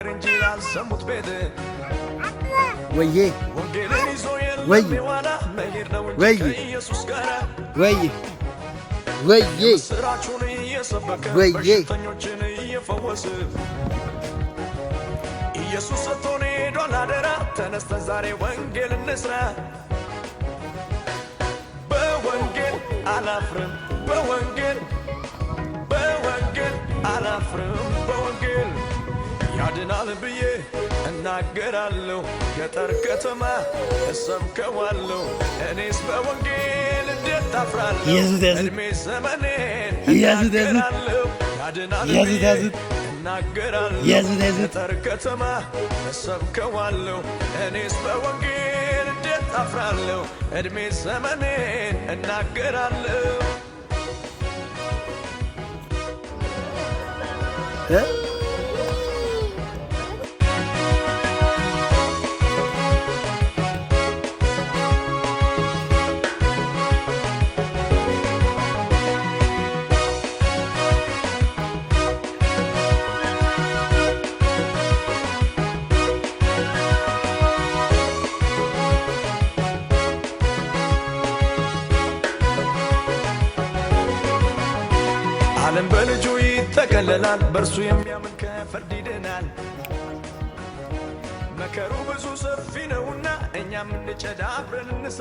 እንጂ ያልሰሙት ቤት ወዬ ወንጌልን ይዞ ወይ የለም የኋላ መሄድ ነው እንጂ ወይ ከኢየሱስ ጋር ወይ ወዬ ስራችሁን እየሰበከ ወዬ በሽተኞችን እየፈወሰ ኢየሱስ ሰጥቶን ሄዷል አደራ። ተነስተን ዛሬ ወንጌል እንስራ። በወንጌል አላፍርም፣ በወንጌል፣ በወንጌል አላፍርም፣ በወንጌል ያድናል ብዬ እናገራለሁ። ገጠር ከተማ እሰብከዋለሁ። እኔስ በወንጌል እንዴት አፍራለሁ? ያዙት፣ ያዙት። እድሜ ዘመኔን ያዙት፣ ያዙት። እናገራለሁ። ያድናል ያዙት፣ ብዬ ያዙት። እናገራለሁ። ያዙት፣ ያዙት። ገጠር ከተማ እሰብከዋለሁ። እኔስ በወንጌል እንዴት አፍራለሁ? እድሜ ዘመኔን እናገራለሁ። እ? ዓለም በልጁ ይጠቀለላል፣ በእርሱ የሚያምን ከፍርድ ይድናል። መከሩ ብዙ ሰፊ ነውና እኛም እንጨድ አብረን እንስራ።